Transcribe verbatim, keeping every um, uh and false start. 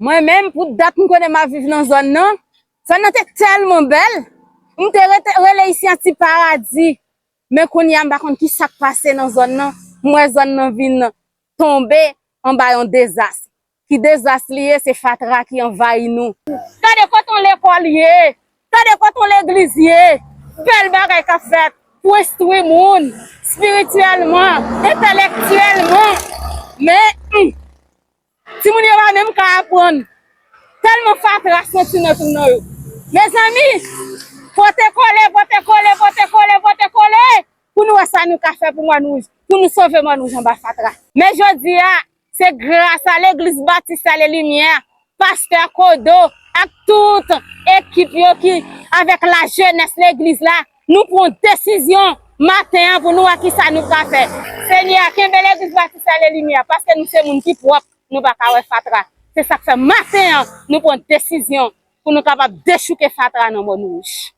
Mwen menm, pou dat m konnen m ap viv nan zòn nan, zòn nan te tèlman bèl. M te rete, rele isi an ti paradi. Men kounye a, m pa konn ki sa k pase nan zòn nan. M wè zòn nan vin tonbe anba yon dezas. Ki dezas li ye, se fatra ki anvayi nou. Gade kote yon lekòl ye, gade kote yon legliz ye. Bèl bagay k ap fèt pou enstwi moun, espirityèlman, entèlektyèlman. Men, hmm, timoun yo pa menm ka aprann. Tèlman fatra santi nan twou nan yo. Mezanmi, pote kole, pote kole, pote kole, pote kole, pou nou wè sa nou ka fè pou Mòn Wouj, pou nou sove Mòn Wouj anba fatra. Men jodi a, se gras a Legliz Batis Sale Limyè, pastè Kodo, ak tout ekip yo ki avèk lajenès legliz la, nou pran desizyon maten an pou nou wè kisa nou ka fè. Senyè, kenbe Legliz Batis Sale Limyè, paske nou se moun ki pwòp, nou pa ka wè fatra. Se sa k fè maten an, nou pran desizyon pou nou kapab dechouke fatra nan Mòn Wouj.